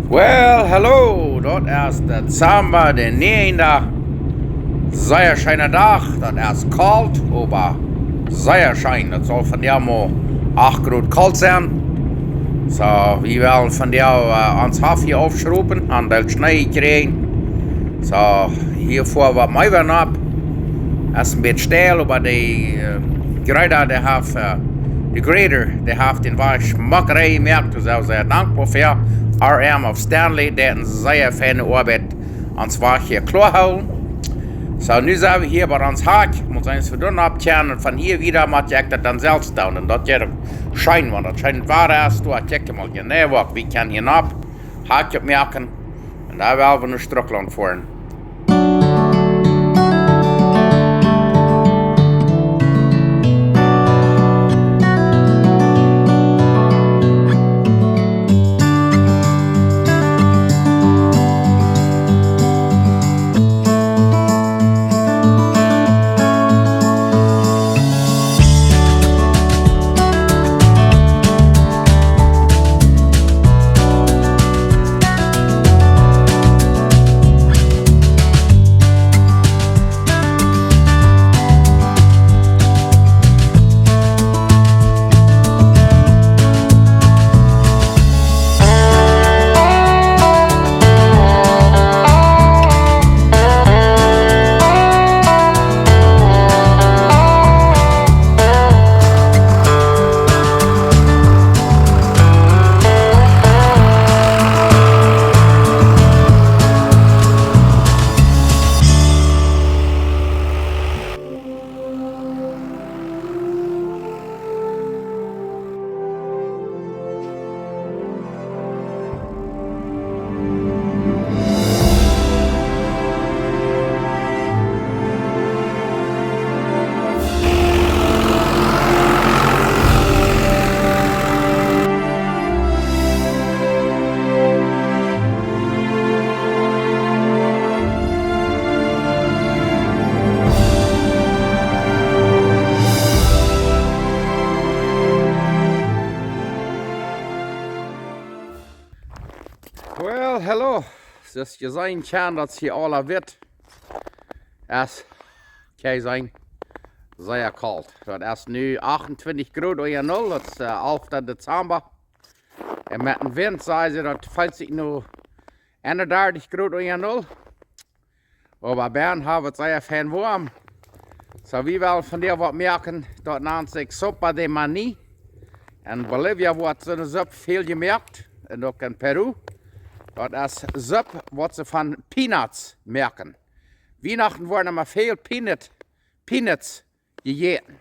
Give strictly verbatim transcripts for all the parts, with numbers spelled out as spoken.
Well, hallo, daut es de Dezamba, de näajende. Sea scheena Dach, daut es kolt, oba sea scheen. Daut saul vondoag mau acht Grod kolt sennen. Soo, wie wellen vondoag, äh, ons Hoff hia aufschrupen, aun de Schnee kjrieen. Soo, hia foaren wie mau wada opp. Es een bät steil, oba de, äh, Grader, dee haft, äh, de Grader, dee haft dän Wajch schmock rein jemoakt. Doa sent wie sea dankboa fa. R M of Stanley, dee haft eene sea feine Oabeit ons Wajch hia kloa jehoolen. Soo, nu sent wie hia bie ons Hakj, mott seenen, aus wie dan oppkomen, un von hia wieda mott ekj daut dan selfst doonen. Un daut jeit scheen, wan daut scheen Wada es, doa kjikj mol jeneiw, waut wie kjennen hia opp Hakj oppmoaken. Un dan wellen wie no Strucklaunt foaren. Well, hallo. Soo aus jie seenen kjennen, daut es hia aula witt. Es, kjenn jie seenen, sea kolt. Daut es nu acht un twintich Grod unja null, daut es, äh, alfta Dezamba. Un met dän Wint, sajen see, daut feelt sikj nu eenundartich Grod unja null. Oba bennen ha wie et sea fein woam. Soo, wie wellen vondoag waut moaken, daut nant sikj Sopa de Maní. En Bolivia woat soone Supp väl jemoakt, un uk en Peru. Daut es Supp, waut see von Peanuts moaken. Wienachten woaren emma väl Peanut, Peanuts jejäten.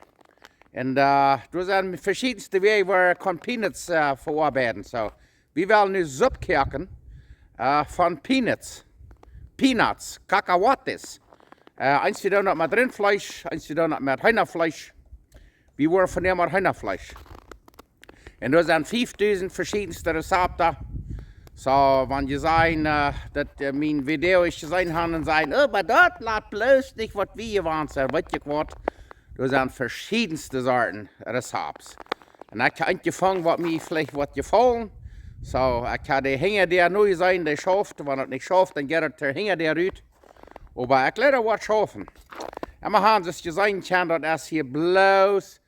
Un, äh, doa sent veschiedenste Wäaj, woo eena kaun Peanuts, äh, veoabeiden. Soo, wie wellen nu Supp koaken, äh, von Peanuts. Peanuts, cacahuates. Äh, eenje doonen daut met Rintfleesch, eenje doonen daut met Heenafleesch. Wie woaren vondoag met Heenafleesch. Un doa sent fiefdusent veschiedenste Rezapten. Soo, wan jie seenen, äh, daut, äh, mien Video es jeseenen haben un sajen: "Oh, oba daut lat bloos nich waut wie jewant sent, weet jie waut." Doa sent veschiedenste Sorten Rezapten. Un ekj ha eent jefungen, waut mie veleicht woat jefaulen. Soo, ekj ha de Hinjadäa nu jeseenen, dee schauft. Wan et nich schauft, dan jeit et de Hinjadäa rut. Oba ekj leet waut schaufen. Un wie haben, soo aus jie seenen kjennen, daut es hia bloos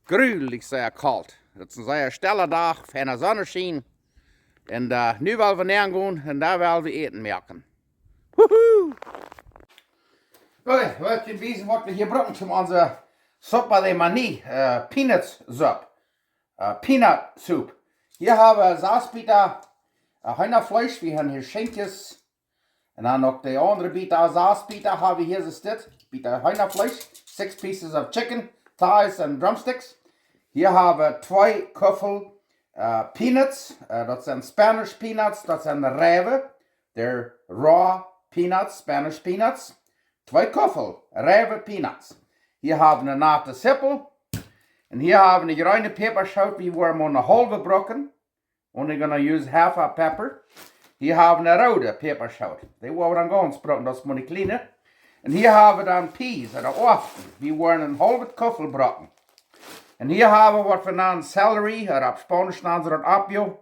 grulich sea kolt. Daut es een sea stella Dach, feine Sonneschien. Un, äh, nu wellen wie nenn gonen un dan wellen wie Äten moaken. Wuhu! Okay, wie wellen wiesen, waut wie hia brucken toom onse Sopa de Maní, äh, Peanuts Supp. Äh, Peanut Soup. Hia ha wie sas Bieta, äh, Heenafleesch, wie haben hia Schinkjes, un dan uk de aundre Bieta, sas Bieta ha wie hia, es dit, Bieta Heenafleesch, six pieces of chicken, thighs and drumsticks. Hia ha wie twee Kuffel, äh, Peanuts, äh, daut sent Spanish Peanuts, daut sent reiwe, they're raw peanuts, Spanish Peanuts. Twee Kuffel reiwe Peanuts. Hia ha wie eene nate Zippel. Un hia ha wie eene jreene Päpaschoot, wie woaren mau eene haulwe brucken. Only gonna use half a pepper. Hia ha wie eene roode Päpaschoot. Dee woa wie dan gaunz brucken, daut es mau de kjliene. Un hia ha wie dan peas, ooda Oaten. Wie woaren een haulwet Kuffel brucken. Un hia ha wie waut wie nanen celery, ooda opp Spaunisch nanen see daut apio.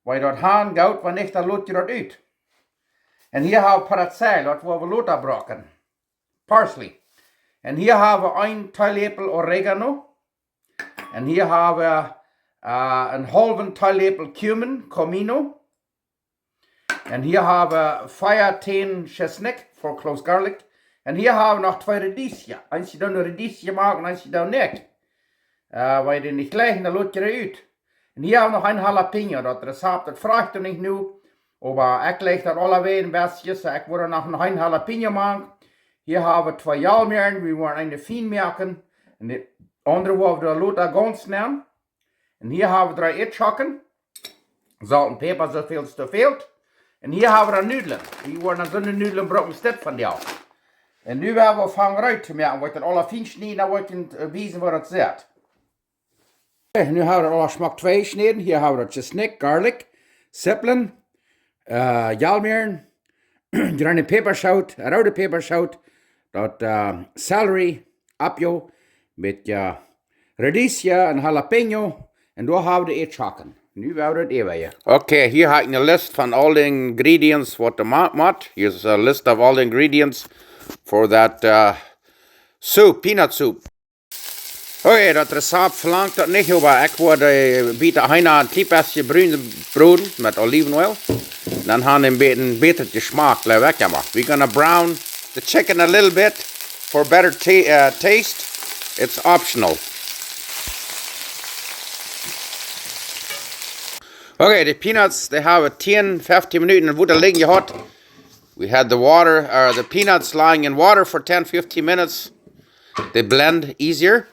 Bie daut han goot, wan nich, dan lot jie daut ut. Un hia hab wie Petersilie, daut woa wie lota broden. Parsley. Un hia hab wie een Teeläpel Oregano. Un hia hab wie, äh, een haulwen Teeläpel Cumin, Comino. Un hia hab wie vea Tänen Tschesnikj, four cloves garlic. Un hia hab wie noch twee Radieschen. Eent es dan een Radiesche moaken, eent es dan nich. Äh, wan jie dee nich jleichen, dan lot jie dee ut. Un hia hab wie noch een Jalapeño, daut Rezapt, daut fruach ekj nich nu. Oba ekj jleich daut aulawäajen een bät, soo ekj woa noch een Jalapeño moaken. Hia hab wie twee Jalmäaren, wie woaren eene fien moaken. Un de aundre woa wie doa lota gaunz nämen. Un hia hab wie dree Eadschocken. Solt un Päpa, soo väl aus et fält. Un hia hab wie dan Nudlen. Wie woaren dan soone Nudlen brucken, aus dit von die. Un nu woa wie aunfangen reed to moaken, woa ekj daut aula fien schnieden, dan woa ekj junt, äh, wiesen, woo daut sitt. Okay, nu hab wie daut aula schmock twei jeschnäden. Hia hab wie daut Tschesnikj, garlic, Zippeln, äh, Jalmäaren, jreene Päpaschoot, roode Päpaschoot, daut, äh, celery, apio, met, äh, Radieschen un Jalapeño. Un doa hab wie de Eadschocken. Nu woa wie daut äwajen. Okay, hia hab ekj eene List von aul de ingredients waut eena moaken mott. Hia es a list of all the ingredients for that, uh, soup, peanut soup. Okay, daut Rezapt velangt daut nich, oba ekj woa dee bät hia een kjlien bät brun broden met Olivenoil. Dan haben wie een bät bätren Jeschmack, jleew ekj emma. We're gonna brown the chicken a little bit for better ta-, uh, taste. It's optional. Okay, de Peanuts, dee hab wie tieen, fieftieen Minuten en Wota lijen jehaut. We had the water, uh, the peanuts lying in water for ten, fifteen minutes. They blend easier.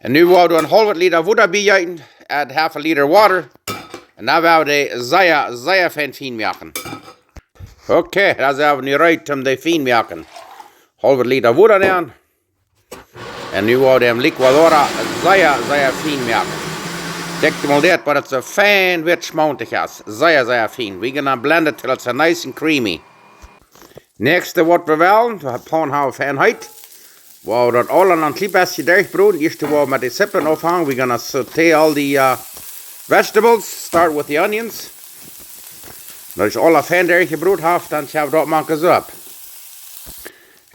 Un nu woa wie een haulwet Lita Wota biejeeten, add half a liter water. Un dan woa wie dee sea, sea fein fien moaken. Okay, dan sent wie nu reed om dee fien moaken. Haulwet Lita Wota nämen. Un nu woa wie dän licuadora sea, sea fien moaken. Kjikj mol dit, waut et soo fein wit schmaundich es. Sea, sea fien. We're gonna blend it till it's nice and creamy. Näakjste waut wie wellen, de Paun hab wie fein heet. Woa wie daut aula noch een kjlien bät derchbroden. Ieescht woa wie met de Zippeln aunfangen. We're gonna sauté all the, uh, vegetables. Start with the onions. Wan daut aula fein derchjebroden haft, dan woa wie daut mank soo opp.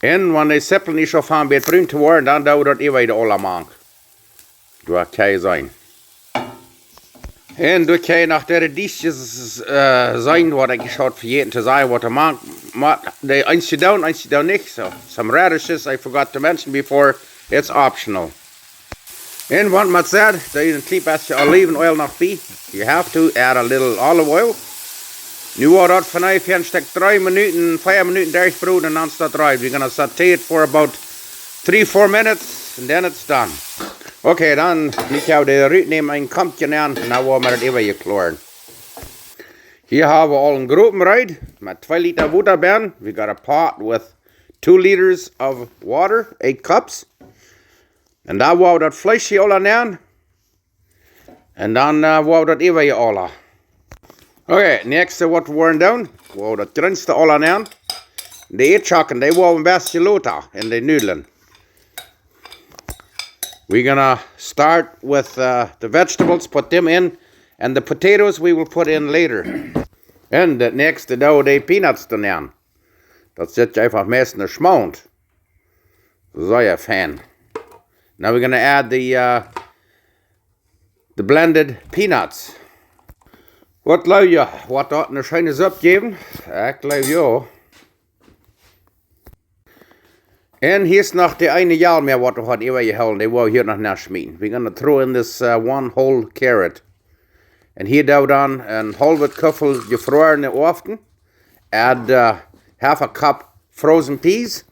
Un wan de Zippeln ieescht aunfangen bät brun to woaren, dan doo wie daut äwaje aula mank. Doa kjenn jie seenen. Un doa kjenn jie noch de Radieschen, äh, seenen, waut ekj ieescht haud vejäten to sajen, waut eena mank, ma-, dee eent jie doonen, eent jie doonen nich. So, some radishes I forgot to mention before, it's optional. Un wan wie sajen, doa es een kjlien bät Olivenoil noch bie. You have to add a little olive oil. Nu woa wie daut fa onjefäa een Stekj dree Minuten, vea Minuten derchbroden un dan es daut reed. We're gonna sauté it for about three, four minutes and then it's done. Okay, dan, nu woa wie dee rut nämen, een Komkje nämen un dan woa wie daut äwaje kloaren. Hia hab wie aul een Gropen reed met twee Lita Wota bennen. We got a pot with two liters of water, eight cups. Un dan woa wie daut Fleesch hia aula nämen. Un dan, äh, woa wie daut äwaje aula. Okay, näakjste waut wie woaren doonen, woa wie daut Jreens aula nämen. De Eadschocken, dee woa wie een bät lota en de Nudlen. We're gonna start with, uh, the vegetables, put them in, and the potatoes we will put in later. Un daut näakjste doo wie de Peanuts doa nämen. Daut sitt eefach meist no Schmaund. Sea fein. Now we're gonna add the, uh, the blended peanuts. Waut jleew jie, woat daut eene scheene Supp jäwen? Ekj jleew jo. Un hia es noch de eene Jalmäa waut wie hauden äwajehoolen, dee woa wie hia noch nenschmieten. We're gonna throw in this, uh, one whole carrot. Un hia doo wie dan een haulwet Kuffel jefroarne Oaten. Add, uh, half a cup frozen peas.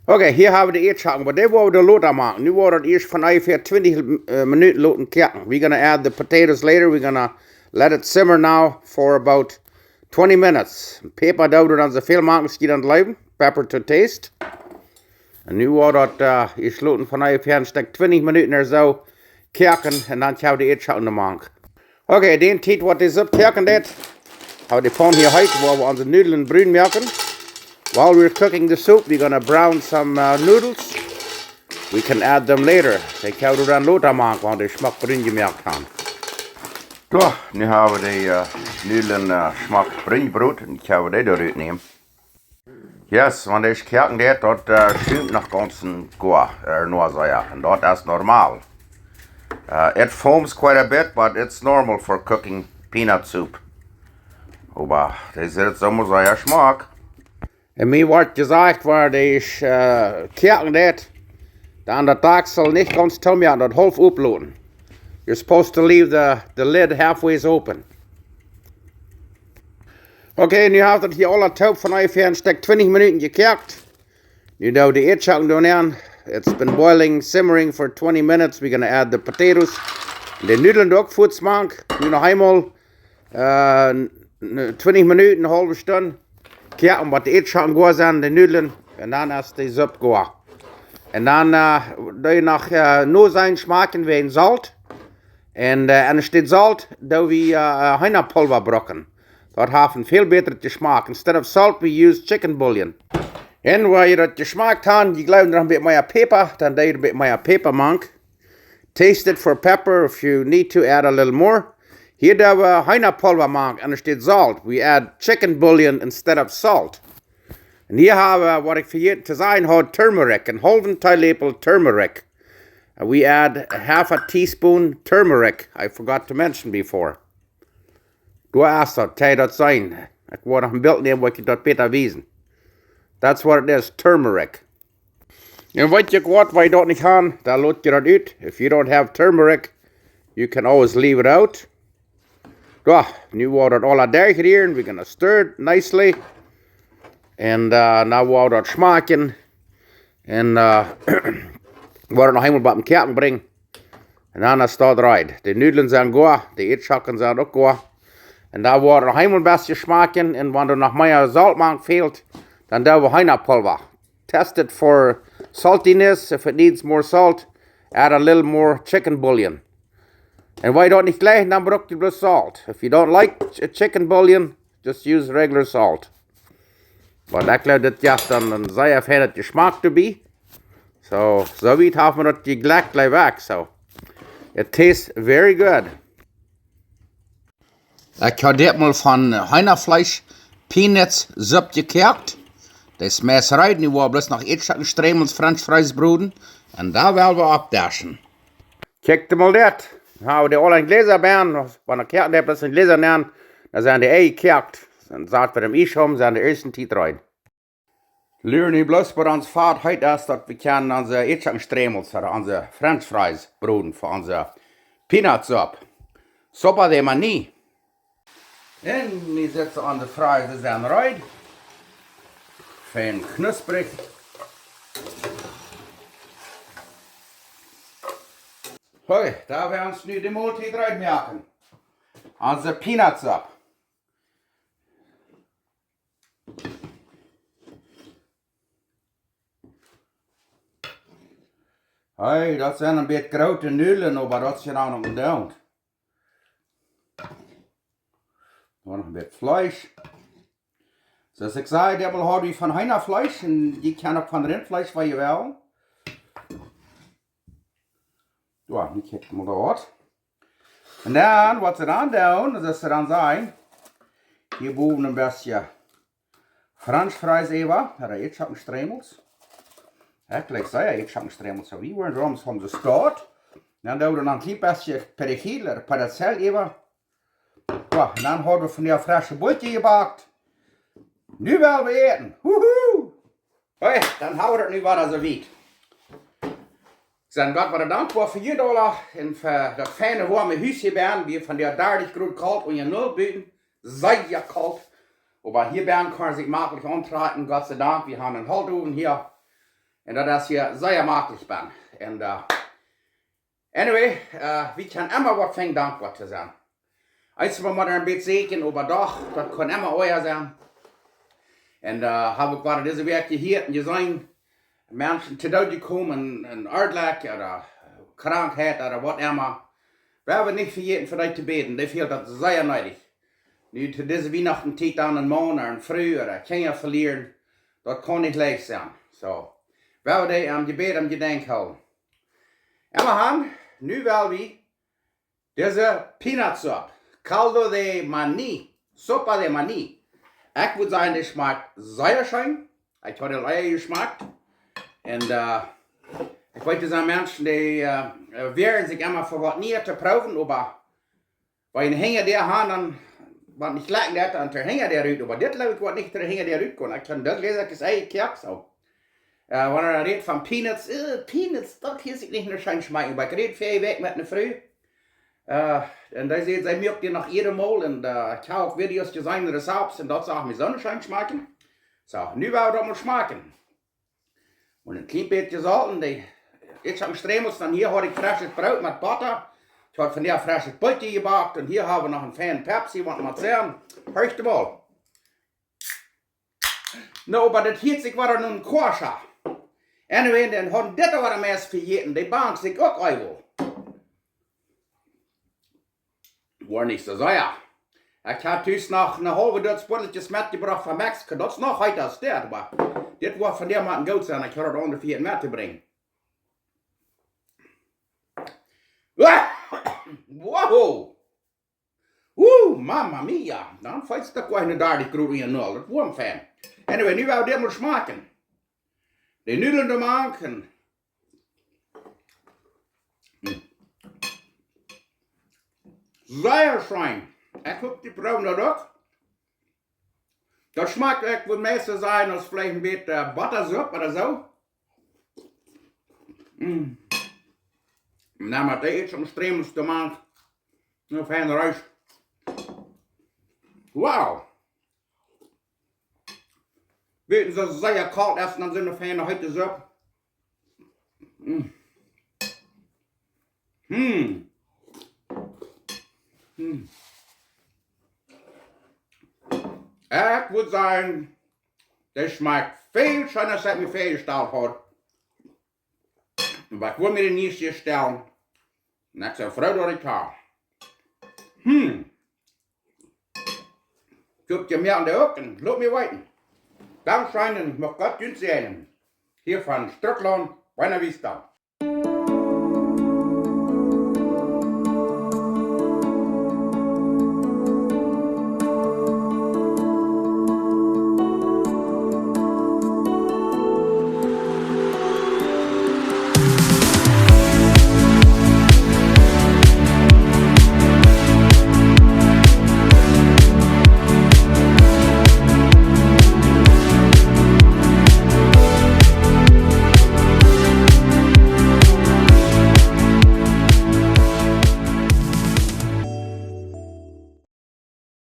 Okay, hia hab wie de Eadschocken, oba dee woa wie lota moaken. Nu woa wie daut ieescht fa onjefäa twintich, äh, Minuten loten koaken. We're gonna add the potatoes later. We're gonna let it simmer now for about twenty minutes. Päpa doo wie dan soo väl moaken aus jie dan jleewen. Pepper to taste. Un nu woa wie daut, äh, ieescht loten fa onjefäa een Stekj twintich Minuten ooda soo koaken un dan woa wie de Eadschocken doa mank. Okay, dän Tiet waut dee Supp koaken deit, hab wie de Paun hia heet, woa wie onse Nudlen brun moaken. While we're cooking the soup, we're gonna brown some, uh, noodles. We can add them later. Dee kjenn wie dan lota moaken, wan dee schmock brun jemoakt haben. Jo, nu hab wie de, äh, Nudlen, äh, schmock brun jebroden un ekj hab dee doa rutjenomen. Yes, wan dee es koaken, daut, daut, äh, schumt noch gaunz goot, äh, no, soo jo. Un daut es normal. Uh, it foams quite a bit, but it's normal for cooking peanut soup. Oba dee sitt soo mau sea schmock. Un mie woat jesajcht, wan dee es, äh, koaken deit, dan daut Dakjsel nich gaunz toomoaken, daut haulf oploten. You're supposed to leave the, the lid halfways open. Okay, nu haft daut hia aul toop von onjefäa een Stekj twintich Minuten jekoakt. Nu doo wie de Eadschocken doa nenn. It's been boiling, simmering for twenty minutes. We're gonna add the potatoes. Un de Nudlen doa uk fuaz mank. Nu noch eemol, äh, n-, n-, twintich Minuten, eene haulwe Stund. Koaken, waut de Eadschocken goa sent, de Nudlen. Un dan es de Supp goa. Un dan, äh, doo wie noch, äh, no sennen schmakjen wäajen Solt. Un, äh, enne Städ Solt doo wie, äh, äh, Heenapulva brucken. Daut haft een väl bätret Jeschmak. Instead of salt, we use chicken bouillon. Un wan jie daut jeschmakt haben, jie jleewen noch een bät mea Päpa, dan doo een bät mea Päpa mank. Taste it for pepper if you need to add a little more. Hia doo wie Heenapulva mank, enne Städ Solt. We add chicken bouillon instead of salt. Un hia hab wie, waut ekj vejäten to sajen haud, turmeric, een haulwen Teeläpel turmeric. And we add a half a teaspoon turmeric, I forgot to mention before. Doa es daut, kjenn jie daut seenen? Ekj woa noch een Bilt nämen, woa ekj daut bäta wiesen. That's what it is, turmeric. Un weet jie waut, wan jie daut nich haben, dan lot jie daut ut. If you don't have turmeric, you can always leave it out. Jo, nu woa wie daut aula derchrieren. We're gonna stir it nicely. Un, äh, dan woa wie daut schmakjen. Un, äh, woa wie daut noch eemol bie daut Koaken brinjen. Un dan es daut reed. De Nudlen sent goa, de Eadschocken sent uk goa. Un dan woa wie noch eemol een bät schmakjen. Un wan doa noch mea Solt mank fält, dan doo wie Heenapulva. Test it for saltiness. If it needs more salt, add a little more chicken bouillon. Un wan jie daut nich jlikjen, dan bruck jie bloos Solt. If you don't like ch-, chicken bouillon, just use regular salt. Oba ekj jleew, daut jeft dan een sea feinet Jeschmak doabie. Soo, soo wiet haft mie daut jejlekjt, jleew ekj. So, it tastes very good. Ekj hab dit mol von Heenafleesch Peanuts Supp jekoakt. Daut es meist reed, nu woa wie bloos noch Eadschocken, Stremels, French Fries broden. Un dan woa wie oppdischen. Kjikjt mol dit. Nu hab wie dee aul en Jläsa bie, wan ekj dee bloos en Jläsa näm, dan sent dee jekoakt. Dan sat wie em Iesschaup, sent dee ieescht Tiet reed. Luren nu bloos, waut ons Fat heet es, daut wie kjennen onse Eadschocken, Stremels, ooda onse French Fries broden fa onse Peanut Supp. Sopa de maní. Un nu sitt see aun de Fries, see sent reed. Fein knusprich. Hoi, dan woa wie ons nu de Moltiet reed moaken. Onse Peanut Supp. Hoi, daut sent een bät groote Nudlen, oba daut es je noch nich jedonen. Dan noch een bät Fleesch. Soo aus ekj säd, dit mol haud wie von Heenafleesch un jie kjennen uk von Rintfleesch, waut jie wellen. Jo, nu kjikjt mol daut. Un dan, waut see dan doonen, es daut see dan sajen, hia bowen een bät French Fries äwa, ooda Eadschocken, Stremels. Ekj jlikj sea Eadschocken, Stremels, soo wie woaren rom, soo haben see staut. Dan doo wie noch een kjlien bät Perejil ooda Perejil äwa. Jo, un dan haben wie von dee fresche Booltjes jebackt. Nu woa wie äten. Wuhu! Hoi, dan hab wie daut nu wada soo wiet. Ekj sie Gott wada dankboa fa junt aula un fa daut feine, woame Hus hia bie, wia von dee dartich Grod kolt un je nul buten. Sea kolt. Oba hia bie kaun eena sikj maklich auntrakjen, Gott sie Dank, wie haben een Holtowen hia. Un daut es hia sea maklich bie. Un, äh, anyway, äh, wie kjennen emma waut finjen dankboa to sennen. Eent mott een bät säkjen, oba doch, daut kaun emma oaja sennen. Un, äh, hab ekj wada dise Wäakj jehieet un jeseenen, Menschen to Doot jekomen, en Oajoakj ooda Krankheit ooda waut emma. Wie haben nich vejäten fa dee to bäden, dee fält daut sea needich. Nu to dise Wienachtentiet dan een Maun ooda eene Fru ooda Kjinja velieren, daut kaun nich leicht sennen. Soo, wie haben dee aum Jebäd, aum Jedenkj hoolen. Emma han, nu woa wie dise Peanut Supp. Caldo de maní, sopa de maní. Ekj wudd sajen, dee schmakjt sea scheen. Ekj haud aul ea jeschmakjt. Un, äh, ekj weet, doa sent Menschen, dee, äh, äh, woagen sikj emma fa waut Niees to proowen, oba wan hinja dee han, dan, wan ekj leck daut, dan hinja dee rut. Oba dit, jleew ekj, woat nich hinja dee rut komen. Ekj kaun daut läsen, daut es eejentlich kjak soo. Äh, wan hee rät von Peanuts, äh, Peanuts, daut hieet sikj nich no scheen schmakjen. Oba ekj räd väaje Wäakj met eene Fru. Äh, un dee säd, see muak dee noch jiedet Mol un, äh, ekj hab uk Videos jeseenen, Rezepts, un daut sach mie soo scheen schmakjen. Soo, nu woa wie daut mol schmakjen. Un een kjlien bät jesolten, dee, ekj hab Stremels, dan hia haud ekj freschet Broot met Botta. Ekj haud vondoag freschet Boot jebackt un hia hab wie noch een fein Pepsi, waut mau sennen. Horcht mol. No, oba daut hieet sikj wada no een Koscha. Anyway, dan haud dit wada meist vejäten. Dee bangt sikj uk eewel. Woat nich soo sea. Ekj hab tus noch een haulwet Dutsch Buttelkjes metjebrocht von Mexiko. Daut es noch heet aus dit, oba dit woat vondoag mau goot sennen. Ekj hab daut aundre vejäten mettobrinjen. Wow! Uh, mamma mia! Dan feelt sikj daut uk een dartich Grod en Null. Daut woat fein. Anyway, nu woa wie dit mol schmakjen. De Nudlen doa mank. Hm. Sea scheen. Ekj hop, dee proowen daut uk. Daut schmakjt, ekj wudd meist sajen, aus veleicht een bät, äh, Bottasupp ooda soo. Mm. Dan met dee Stremels doa mank. Een fein Reis. Wow. Weet jie, soo sea kolt es, dan soone feine heete Supp. Mm. Hm. Hm. Ekj wudd sajen, dee schmakjt väl scheena aus ekj mie väajestalt haud. Un waut wudd mie de näakjste stalen? Un ekj sie froo daut ekj hab. Hm. Kjikjt jie mie aun de Uk un lot mie weeten. Dankscheen un mucht Gott junt säajnen. Hia von Strucklaunt, Buena Vista.